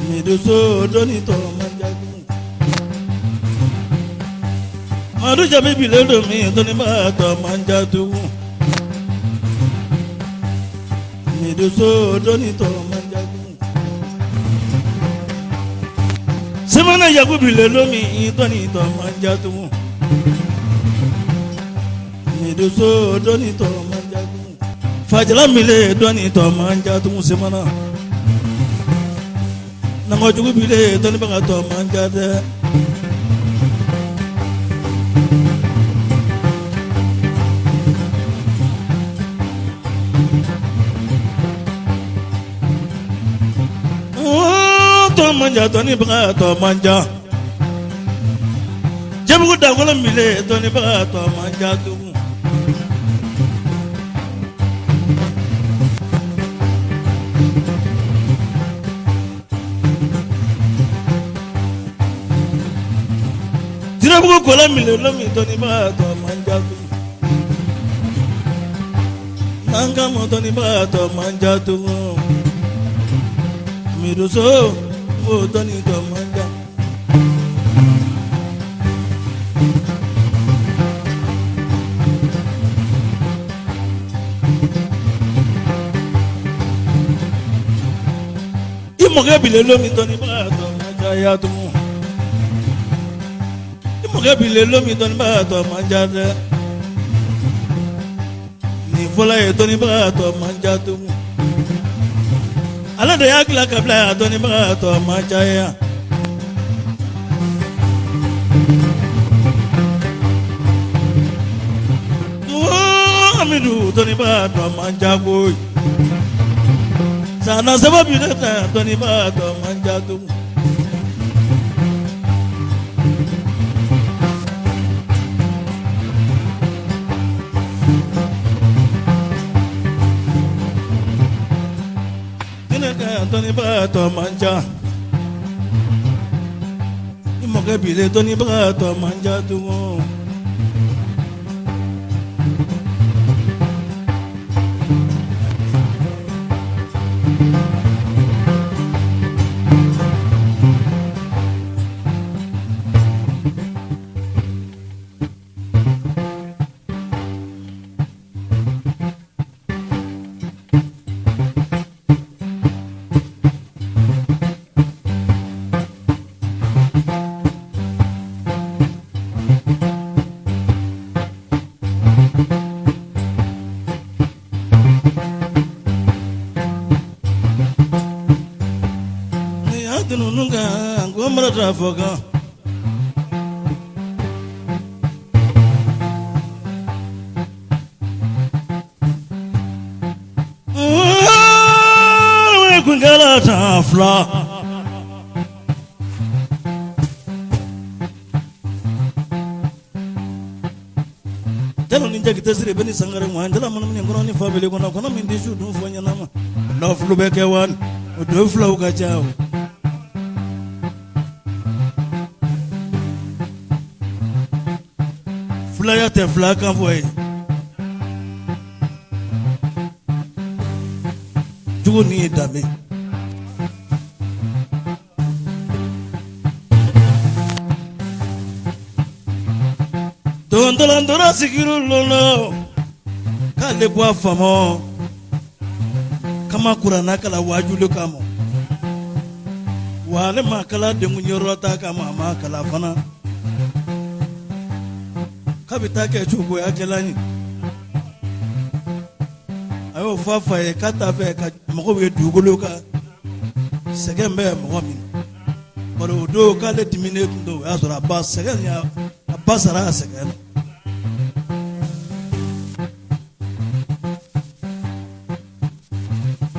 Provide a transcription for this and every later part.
Midoso dɔnni tɔ man ja Madu Jaabi bile don min dɔnnibaga tɔ man ja tugun. Midoso dɔnni tɔ man ja tugun. Semana Yaku bile don min dɔnni tɔ man ja tugun. Midoso dɔnni tɔ man ja tugun. Fajala mile dɔnni tɔ man ja tugun Semana. Nankojugu bile dɔnnibaga tɔ man ja dɛ. Tɔ man ja dɔnnibaga tɔ man ja. Jɛbugu dakolo mile dɔnnibaga tɔ man ja tugun. Jirabugu kɔlɔ mile lomi dɔnnibaga tɔ man ja tugun. Nankamu dɔnnibaga tɔ man ja tugun. Midoso o dɔnni tɔ man ja. I mɔkɛ bile lomi dɔnnibaga tɔ man ja ya tugun. I mɔkɛ bile lomi dɔnnibaga tɔ man ja dɛ. Nin fɔla ye dɔnnibaga tɔ man ja tugun. Ala de y'a dilan ka bila a dɔnnibaga tɔ man ca ya. Amidu dɔnnibaga tɔ man ja koyi. San saba bi ne ta dɔnnibaga tɔ man ja tugun. Dɔnnibaga tɔ man ca. I mɔkɛ bile dɔnnibaga tɔ man ja tugun. Ni y'a dunun kan ko mara fɔ kan. Kunkala tan fila. Jalo ni Jakite Sidibe ni Sangare ŋwan jala mana min kɔnɔ ni fabili kɔnɔ kɔnɔ min tɛ su dun fɔ ɲɛnama nafolo bɛ kɛ wa o don filaw ka ca o. Filaya tɛ fila kan fɔ ye jugu ni ye danbe. Don sigiru lɔn k'ale bɔ a faama kama kuranna kalan waajuli kama wa ale ma kalan denkun ta kama a ma kalan fana k'a bɛ taa kɛ cogoya kɛla ye. A y'o fɔ a fa ye k'a t'a fɛ ka mɔgɔw ye dugukolo kan sɛgɛn bɛ mɔgɔ min bari o don k'ale diminen tun don o y'a sɔrɔ a ba sɛgɛn a ba sara a sɛgɛn na.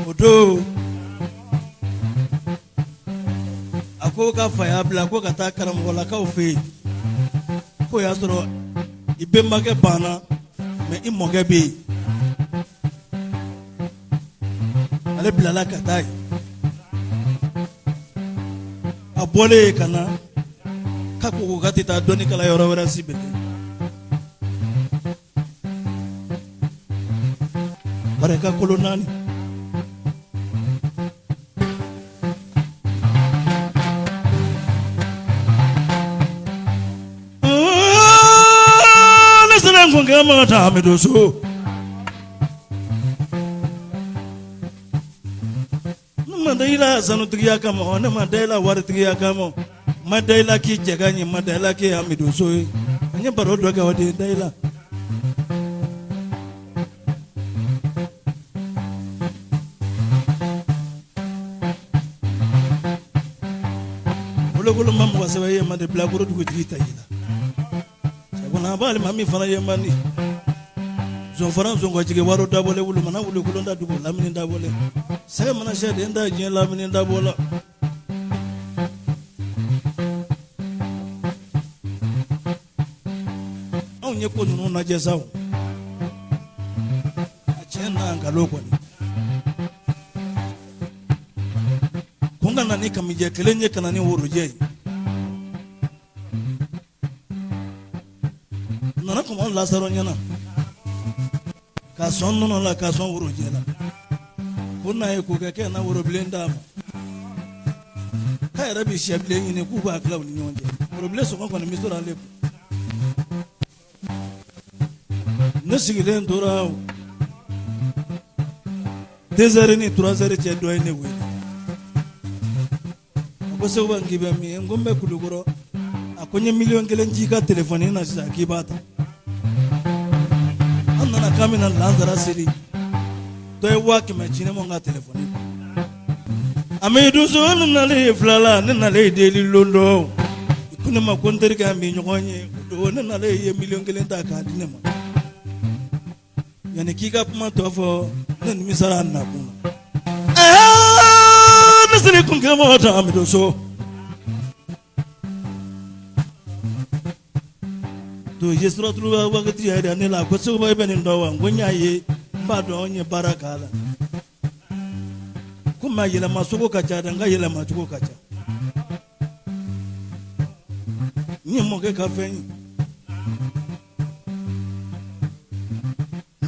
O don a ko k'a fa y'a bila ko ka taa karamɔgɔlakaw fɛ yen k'o y'a sɔrɔ i bɛnbakɛ banna mais i mɔkɛ bɛ yen ale bilala ka taa yen a bɔlen yen ka na k'a ko k'a tɛ taa dɔnni kalan yɔrɔ wɛrɛ si bilen bari ka kolo naani. kɛ ma taa bɛ don so. Ne ma da i la sanutigiya kama, ne ma da i la waritigiya kama, n ma da i la k'i cɛ ka ɲi, n ma da i la k'i Amidu so ye. N ye baro dɔ kɛ o de ye da i la. Bolokolo ma mɔgɔ sɛbɛ ye man di, bilakoro dugutigi ta i la. Sakuna balima min fana ye man di. Zonfara zonkɔjigi waro dabɔlen, wulu mana wulu kolon da dugu lamini dabɔlen, sɛgɛ mana sɛden da diɲɛ lamini dabɔ la. Anw ye ko ninnu lajɛ sa o, a tiɲɛ n'a nkalon kɔni. Kun ka na ni kamijɛ kelen ye ka na ni worojɛ ye. Nana kuma lasarɔ ɲɛna ka sɔn nɔnɔ la ka sɔn worojɛ la ko n'a ye ko kɛ k'e na worobilen d'a ma k'a yɛrɛ bɛ sɛbilen ɲini k'u b'a tila u ni ɲɔgɔn cɛ worobilen sɔngɔ kɔni bɛ sɔrɔ ale kun. Ne sigilen tora deux heures ni trois heures cɛ dɔ ye ne wele. A ko Sekuba k'i bɛ min? N ko n bɛ Kulukɔrɔ. A ko n ye miliyɔn 1 ci i ka telefɔni na sisan k'i b'a ta. An nana k'an bɛna lansara seli, dɔ ye 100 000 ci ne ma n ka telefɔni. Amidu so ne nalen fila la, ne nalen deli lon dɔ ko ne ma ko n terikɛ an bɛ ɲɔgɔn ye o don ne nalen ye miliyɔn 1 ta k'a di ne ma. Yanni k'i ka kuma tɔ fɔ ne nimisara a nakun na. Ne seli kun kɛ mɔgɔ ta Amidu so. To ye suratulu wagati yɛrɛ ne la ko Sekuba i bɛ nin dɔn wa? N ko n y'a ye, n b'a dɔn, n ye baara k'a la. Komi a yɛlɛma cogo ka ca dɛ, n ka yɛlɛma cogo ka ca. N ye mɔkɛ ka fɛn ye.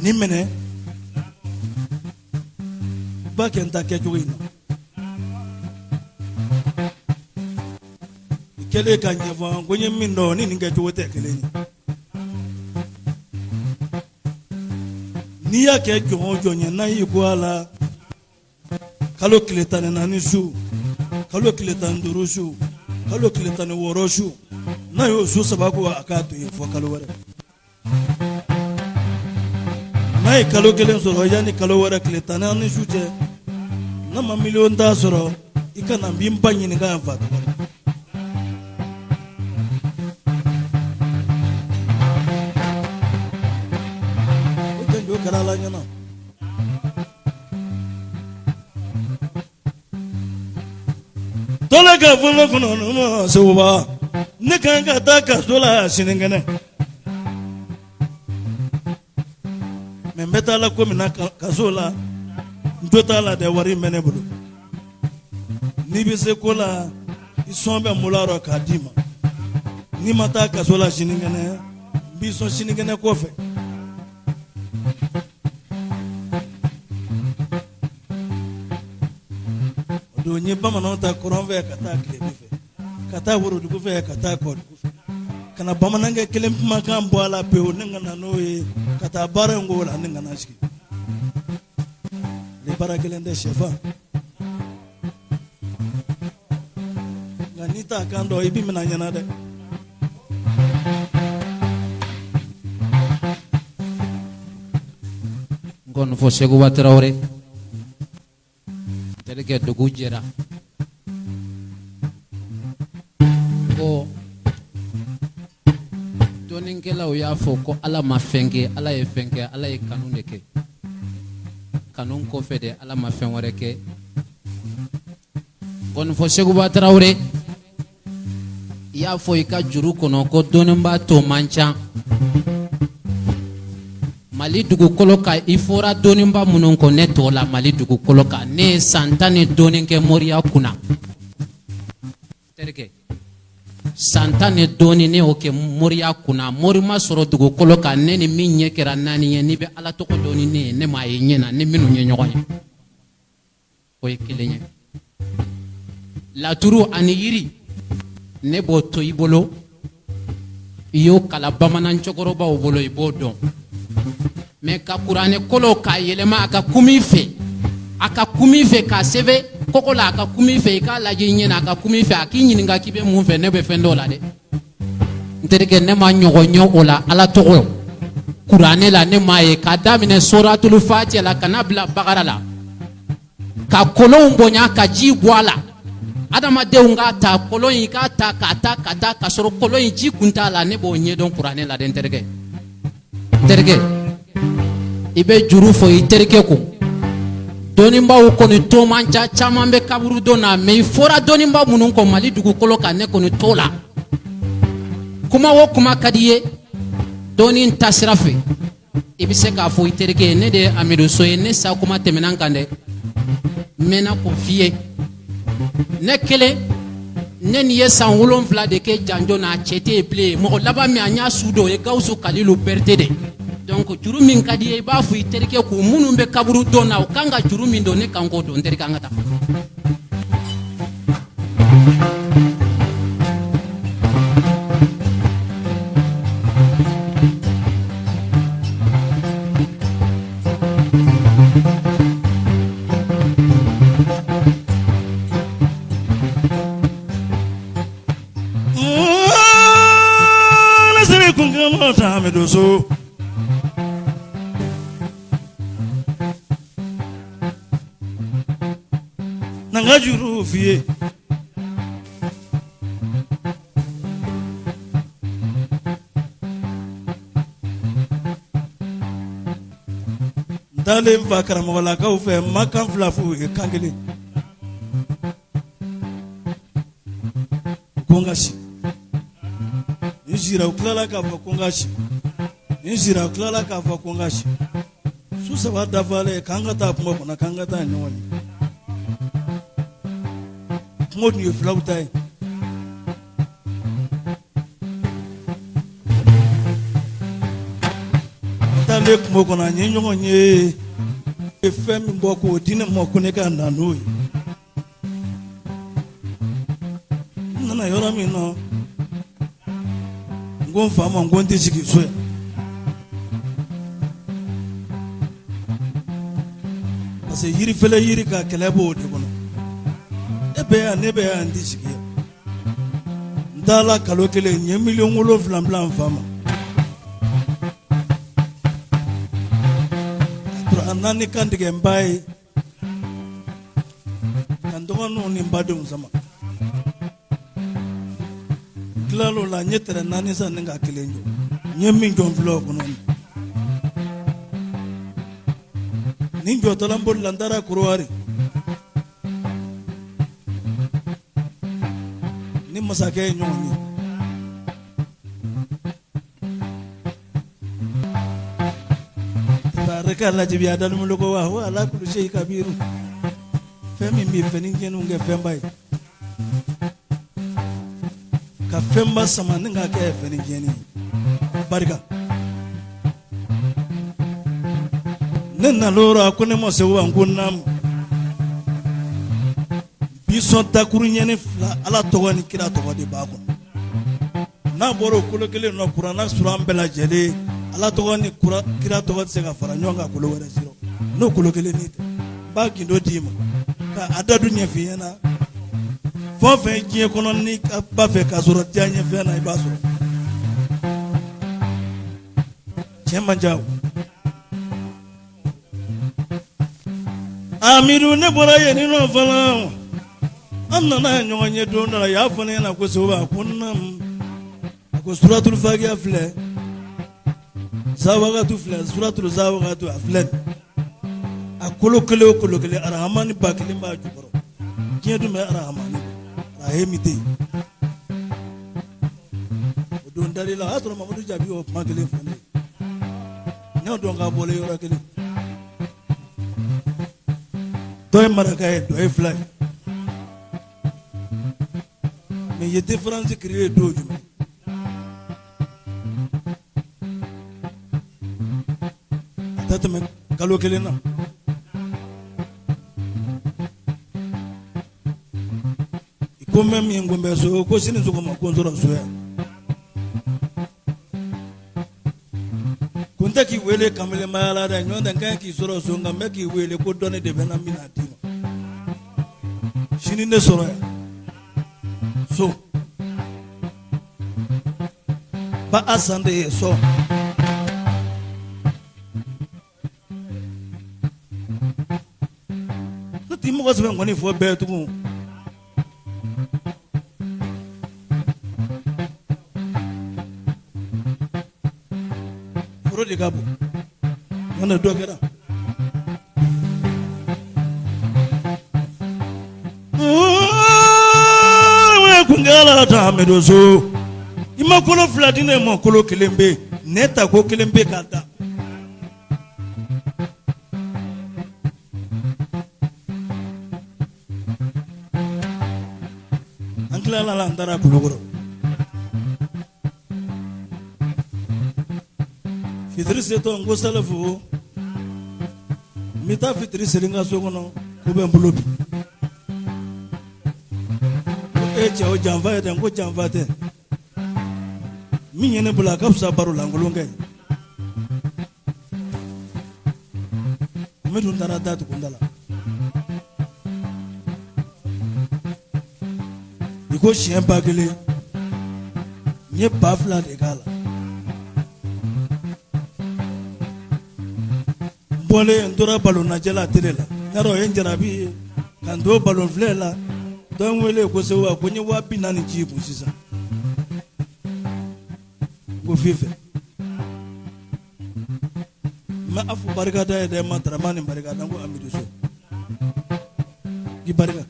Nin minɛ ba kɛ n ta kɛcogo in na. I kɛlen ka ɲɛfɔ ko n ye min dɔn ni nin kɛcogo tɛ kelen ye. N'i y'a kɛ jɔn o jɔn ye n'a y'i ko a la kalo tile 14 su, kalo tile 15 su, kalo tile 16 su, n'a y'o su saba ko a k'a to yen fɔ kalo wɛrɛ. N'a ye kalo kelen sɔrɔ yanni kalo wɛrɛ tile 14 su cɛ, n'a ma miliyɔn 10 sɔrɔ, i ka na n b'i ba ɲininka yan fa tɔgɔ la. O janjo kɛra ala ɲɛna. Tɔlɛ ka fɔ ne kɔnɔ ma Sekuba ne kan ka taa kaso la sinikɛnɛ mɛ n bɛ taa la ko min na kaso la n jo t'a la dɛ, wari in bɛ ne bolo. N'i bɛ se ko la i sɔn bɛ n bolo a rɔ k'a d'i ma. N'i ma taa kaso la sinikɛnɛ n b'i sɔn sinikɛnɛ kɔfɛ. O don n ye bamananw ta kɔrɔn fɛ ka taa tilebin fɛ, ka taa worodugu fɛ, ka taa kɔdugu fɛ, ka na bamanankɛ kelen kumakan bɔ a la pewu ni ka na n'o ye ka taa baara in k'o la ni ka na sigi. Ni baara kelen tɛ sɛfan, nka n'i t'a kan dɔn i bɛ minɛ ɲɛna dɛ. N kɔni fɔ Sekuba Tarawele terikɛ, dugu jɛra ko dɔnnikɛlaw y'a fɔ ko Ala ma fɛn kɛ, Ala ye fɛn kɛ, Ala ye kanu de kɛ. Kanu kɔfɛ de Ala ma fɛn wɛrɛ kɛ. Kɔni fɔ Sekuba Tarawele i y'a fɔ i ka juru kɔnɔ ko dɔnnibaa tɔ man ca Mali dugukolo kan. I fɔra dɔnnibaa minnu kɔ ne tɔ la Mali dugukolo kan, ne ye san tan ni dɔɔnin kɛ moriya kunna. Terikɛ, san tan ni dɔɔnin ne y'o kɛ moriya kunna. Mori ma sɔrɔ dugukolo kan ne ni min ɲɛ kɛra naani ye. N'i bɛ Ala tɔgɔ dɔn ni ne ye, ne m'a ye ɲɛ na ni minnu ye ɲɔgɔn ye, o ye kelen ye. Laturu ani yiri ne b'o to i bolo. I y'o kalan bamanan cɛkɔrɔbaw bolo, i b'o dɔn. Mais ka kuranɛ kolo k'a yɛlɛma, a ka kun i fɛ, a ka kun i fɛ, k'a sɛbɛn kɔgɔ la, a ka kun i fɛ, i k'a lajɛ i ɲɛ na, a ka kun i fɛ, a k'i ɲininka k'i bɛ mun fɛ. Ne bɛ fɛn dɔ la dɛ, n terikɛ, ne ma ɲɔgɔn ye o la. Ala tɔgɔ kuranɛ la, ne m'a ye k'a daminɛ soratulu fatiya la ka n'a bila bagara la, ka kolonw bonya, ka ji bɔ a la, adamadenw k'a ta kolon in, k'a ta k'a ta ka taa ka sɔrɔ kolon in ji kun t'a la. Ne b'o ɲɛdɔn kuranɛ la dɛ, n terikɛ. N terikɛ, i bɛ juru fɔ i terikɛ kun. Dɔnnibaaw kɔni to man ca, caman bɛ kaburudon na, mais i fɔra dɔnnibaa minnu kɔ Mali dugukolo kan, ne kɔni t'o la. Kuma o kuma ka di i ye dɔnni taasira fɛ, i bɛ se k'a fɔ i terikɛ ye: ne de ye Amidu So ye, ne sa kuma tɛmɛna n kan dɛ, n mɛnna k'o f'i ye. Ne kelen, ne nin ye san 7 de kɛ janjo na, cɛ tɛ yen bilen. Mɔgɔ laban min an y'a su dɔn, o ye Gawusu Kalilu Berete de. Donc juru min ka di i ye, i b'a fɔ i terikɛ k'u minnu bɛ kaburu dɔn na, u kan ka juru min don, ne kan k'o don. N terikɛ, an ka taa. So na n ka juru f'i ye. N taalen fa karamɔgɔlakaw fɛ, n ma kan fila f'u ye, kan kelen ko n ka si. N sira, u tilala k'a fɔ ko n ka si. N sira, u tilala k'a fɔ ko n ka si. Su 3 dafalen, k'an ka taa kungo kɔnɔ, k'an ka taa ɲɔgɔn ye. Kungo tun ye fulaw ta ye. N taalen kungo kɔnɔ, an ye ɲɔgɔn ye, ye fɛn min bɔ k'o di ne ma ko ne ka na n'o ye. N nana yɔrɔ min na, n ko n fa ma, n ko n tɛ sigi so yan, parce que yiri fɛlɛ, yiri ka kɛlɛ b'o de kɔnɔ. E bɛ yan, ne bɛ yan, n tɛ sigi yan. N taala kalo kelen, n ye miliyɔn 7 bila n fa ma. A naani kan tigɛ n ba ye, ka n dɔgɔninw ni n badenw sama. N tilal'o la, n ye tɛrɛ naani san ni ka kelen jɔ. N ye min jɔ, n filɛ o kɔnɔ. Nin jɔtɔla, n bolila, n taara Korowari ni masakɛ ye ɲɔgɔn ye. Barika lajibi a dalumuloko wa huwa ala kulli shay kabiru. Fɛn min bɛ fɛn jɛnw kɛ fɛnba ye, ka fɛnba sama ni ka kɛ fɛn jɛni ye. Barika ne nalora, a ko ne ma segu, n ko naamu. Bisɔn dakuru ɲɛni fila, Ala tɔgɔ ni kira tɔgɔ de b'a kɔnɔ. N'a bɔra o kolo kelen nɔ, kuranna suran bɛɛ lajɛlen, Ala tɔgɔ ni kira tɔgɔ tɛ se ka fara ɲɔgɔn kan kolo wɛrɛ sɔrɔ n'o kolo kelen ni tɛ. N b'a gindo d'i ma ka adadu ɲɛf'i ɲɛna. Fɛn o fɛn diɲɛ kɔnɔ n'i b'a fɛ k'a sɔrɔ diya ɲɛfɛn na, i b'a sɔrɔ. Tiɲɛ man ca o. Amidu, ne bɔra yen nɔ fana, an nana ɲɔgɔn ye don dɔ la, a y'a fɔ ne ɲɛna ko Seguba, ko naamu, a ko suratul fatiha filɛ, zawagatu filɛ, suratul zawagatu a filɛ, a kolo kelen o kolo kelen, arahamani 1000 b'a jukɔrɔ. Diɲɛ dun bɛ arahamani, arahimi tɛ yen. O don dar'i la, o y'a sɔrɔ Mamadu Jaabi y'o kuma kelen fɔ ne ye. N y'o dɔn k'a bɔlen yɔrɔ kelen, dɔ ye maraka ye, dɔ ye fila ye. Mais i ye différence créer don jumɛn? A tɛ tɛmɛ kalo kelen na. I ko n bɛ min, ko n bɛ so, ko sini sɔgɔma ko n sɔrɔ so yan. Kun tɛ k'i wele kamalenbaya la dɛ, ɲɔgɔn tɛ n ka ɲi k'i sɔrɔ so, nka n bɛ k'i wele ko dɔnni de bɛ n na, n bɛna d'i ma. Sini ne sɔrɔ yan so. Ba Asan de ye so. Ne t'i mɔgɔ sɛbɛn kɔni fɔ bɛɛ tugun. Foro de ka bon. Ɲɔn dɔ kɛra. Kunkala ta Amidu so. I ma kolo fila di ne ma, kolo kelen bɛ ne ta, ko kelen bɛ ka da. An tilala la, an taara Kulukɔrɔ. Fitiri setɔ, n ko Salifu, n bɛ taa fitiri seli n ka so kɔnɔ, ko bɛ n bolo bi. E cɛ, o janfa ye dɛ. N ko janfa tɛ, min ye ne bolo a ka fisa baro lankolon kɛ. Ne dun taara da tugun da la. I ko siɲɛ 1000, n ye 2000 de k'a la. N bɔlen, n tora balon lajɛ la tele la. N y'a dɔn o ye n jarabi ye ka n to balon filɛ la. Dɔ n wele ko Segu, ko n ye 40.000 ci i kun sisan. N ko fifɛ, n ma a fɔ barikada ye dɛ, n ma Daramani barikada. N ko Amidu so i barika.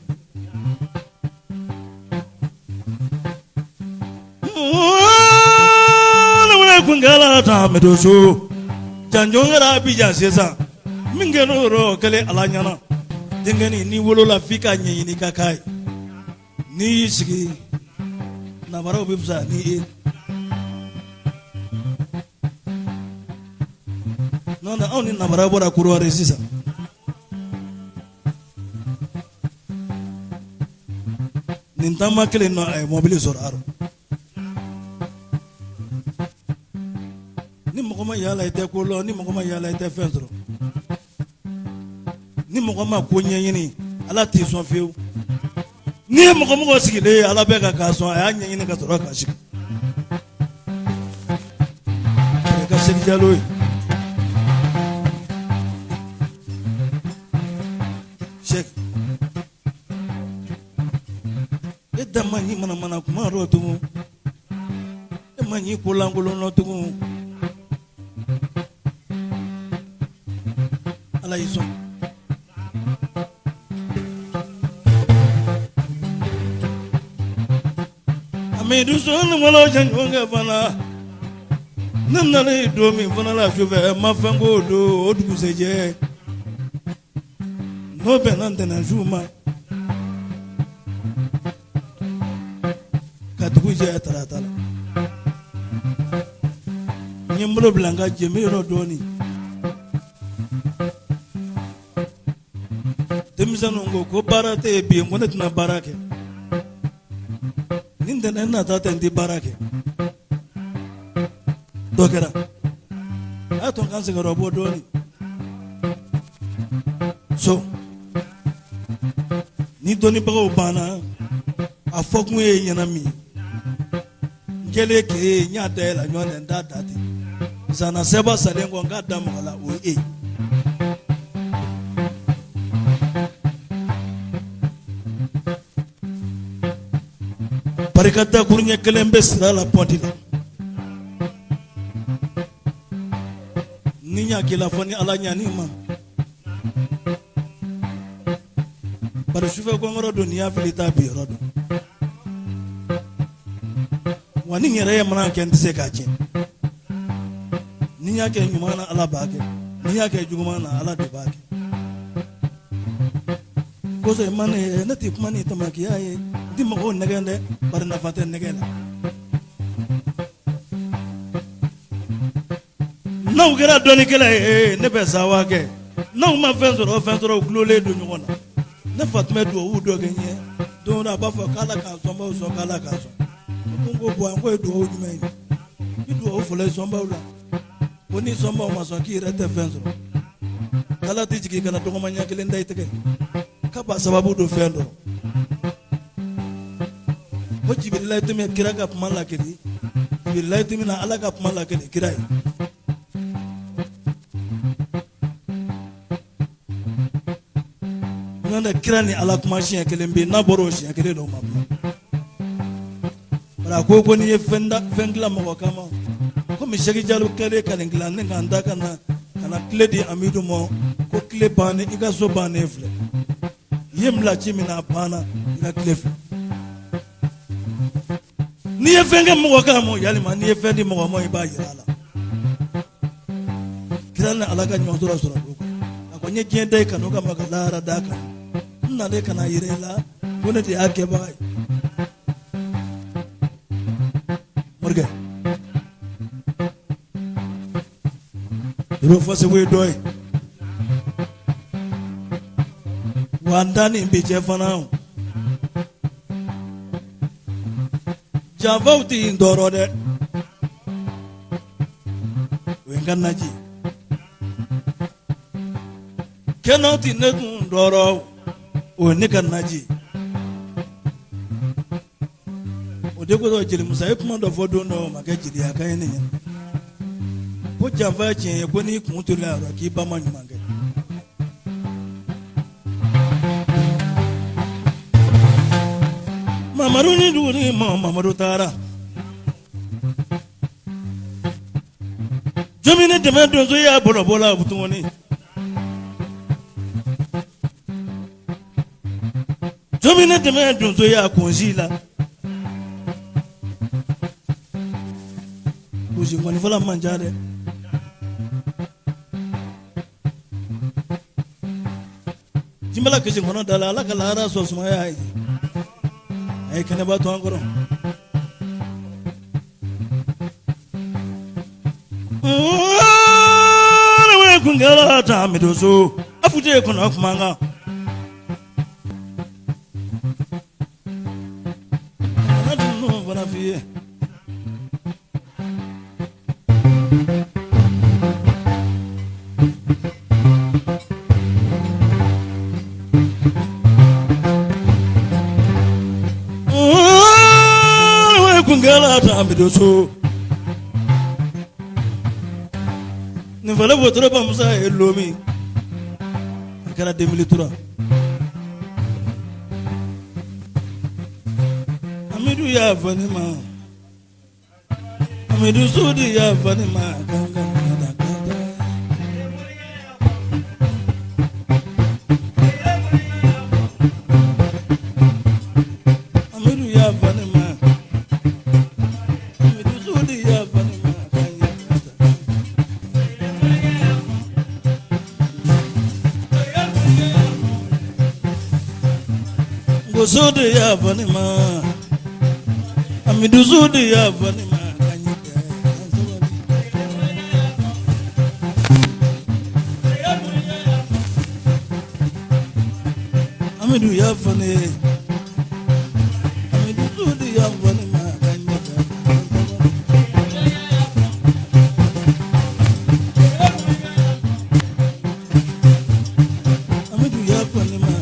Kunkala ta Amidu so janjo kɛra Abijan sisan. Min kɛ n'o yɔrɔ kɛlen Ala ɲɛna. Denkɛnin, n'i wolola f'i ka ɲɛɲini ka k'a ye. N'i y'i sigi, nabaraw bɛ fisaya ni e. N'o tɛ, anw ni nabara bɔra Korowari sisan. Nin taama kelen nɔ, a ye mɔbili sɔrɔ a rɔ. Ni mɔgɔ ma yaala, i tɛ ko lɔn. Ni mɔgɔ ma yaala, i tɛ fɛn sɔrɔ. Ni mɔgɔ ma ko ɲɛɲini, Ala t'i sɔn fiyewu. N'i ye mɔgɔ mɔgɔ sigilen ye, Ala bɛ ka k'a sɔn, a y'a ɲɛɲini ka sɔrɔ k'a sigi. Ka Sɛki Jalo ye. Sɛki, e da man ɲi manamana kuma dɔ tugun, e man ɲi kolankolon dɔ tugun. Ala y'i sɔn. Amidu so ni wolo cɛ fana. Ne nana don min fana la sufɛ, ma fɛn ko don o dugusɛjɛ, n'o bɛnna ntɛnɛn su ma ka dugu jɛ tarata la, n ye n bolo bila n ka jenbe yɔrɔ dɔɔnin. Denmisɛnninw ko ko baara tɛ yen bi. Ko ne tɛna baara kɛ ni ntɛnɛn nata tɛ, n tɛ baara kɛ. Dɔ kɛra a y'a to n ka n sɛgɛrɛ bɔ dɔɔnin so. Ni dɔnnibagaw banna, a fɔ kun ye ɲɛna min ye. N kɛlen k'e ye, n y'a dayɛlɛ ɲɔgɔn tɛ, n t'a da ten. Zana sɛba salen kɔ, n k'a da mɔgɔ la, o ye e ye. Barika dakuruɲɛ kelen bɛ sira la pɔnti la. Ni n y'a k'i la fɔ ni Ala ɲan'i ma. Bari sufɛ gɔngɔrɔ don, n'i y'a fili i t'a bi yɔrɔ dɔn. Wa ni n yɛrɛ ye mana kɛ, n tɛ se k'a tiɲɛ. Ni n y'a kɛ ɲuman na, Ala b'a kɛ. Ni n y'a kɛ juguman na, Ala de b'a kɛ. Kosɔn i ma ne ye, ne tɛ kuma ni tamakiya ye, n tɛ mɔgɔw nɛgɛn dɛ, bari nafa tɛ nɛgɛ la. N'aw kɛra dɔnnikɛla ye, ne bɛ sawa kɛ. N'aw ma fɛn sɔrɔ, fɛn sɔrɔ, u gulonlen don ɲɔgɔn na. Ne fa tun bɛ dugawu dɔ kɛ n ye don dɔ, a b'a fɔ k'Ala k'an sɔnbaw sɔn, k'Ala k'an sɔn. Ko n ko bɔn, ko ye dugawu jumɛn ye? I dugawu fɔlɔ ye sɔnbaw la. Ko ni sɔnbaw ma sɔn k'i yɛrɛ tɛ fɛn sɔrɔ. K'Ala tɛ jigin ka na dɔgɔma ɲɛ kelen da i tɛgɛ. K'a b'a sababu don fɛn dɔ. Ko Jibirila tun bɛ kira ka kuma lakali. Jibirila tun bɛ na Ala ka kuma lakali kira ye. N'o tɛ kira ni Ala kuma siɲɛ kelen bɛ yen, n'a bɔra o siɲɛ kelen dɔ ma kuma. Bari a ko n'i ye fɛn da fɛn dilan mɔgɔ kama komi Sɛki Jalo kɛlen ka nin dilan ne ka n da ka na kile di Amidu ma ko kile bannen i ka so bannen filɛ. I ye n bila ci min na a banna i ka kile filɛ. N'i ye fɛn kɛ mɔgɔ kama yalima n'i ye fɛn di mɔgɔ ma i b'a yira a la. Kira ni Ala ka ɲɔgɔn sɔrɔ sɔrɔ don kan. A ko n ye diɲɛ da i kanu kama ka lahara d'a kan. N nalen ka na yira i la ko ne de y'a kɛbaga ye. Morikɛ Yɔrɔ Faseko ye dɔ ye. Wa an da ni bi cɛ fana. Janfaw tɛ n tɔɔrɔ dɛ. O ye n ka naji. Kɛnɛw tɛ ne kun tɔɔrɔ. O ye ne ka naji. O de kosɔn jeli Musa ye kuma dɔ fɔ don dɔ o ma kɛ jeliya kan ye ne ɲɛna. Ko janfa ye tiɲɛ ye ko n'i kun tolila yɔrɔ k'i ba ma ɲuman kɛ. Mamadu ni dugutigi ma Mamadu taara. Jɔn bɛ ne dɛmɛ donsoya bɔlɔbɔ la tuguni. Jɔn bɛ ne dɛmɛ donsoya kunsi la. Kunsi nkɔnifɔla man ca dɛ. Jinbala kisi kɔnɔ da la Ala ka lahara sɔn sumaya ye. A ye kɛnɛba to an kɔrɔ. Kun kɛra ta Amidu so a fute kɔnɔ kuma kan. Kana dun fana f'i ye. Kun kɛra ta Amidu so. Nin fana wotoro bamusa ye lomi. A kɛra 2003. Amidu y'a fɔ ne ma. Amidu Sudi y'a fɔ ne ma. Kan kan kan kan. Amidu y'a fɔ ne ma. Amidu Sudi y'a fɔ ne ma. Kan kan kan. Ngo Sudi y'a fɔ ne ma. Amidu Sudi y'a fɔ ne ma. Kan ɲɛ tɛ, kan sabali. Amidu y'a fɔ ne ye. Amidu Sudi y'a fɔ ne ma. Kan ɲɛ tɛ, kan sabali. Amidu y'a fɔ ne ma.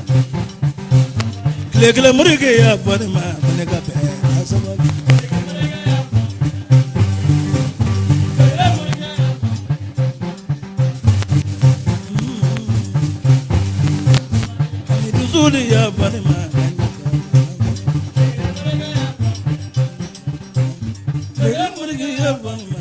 Tile kelen morikɛ y'a fɔ ne ma. Ko ne ka bɛn kan sabali. Amidu Sudi y'a fɔ ne ma. Kan ɲɛ tɛ, kan sabali. Tile kelen morikɛ y'a fɔ ne ma.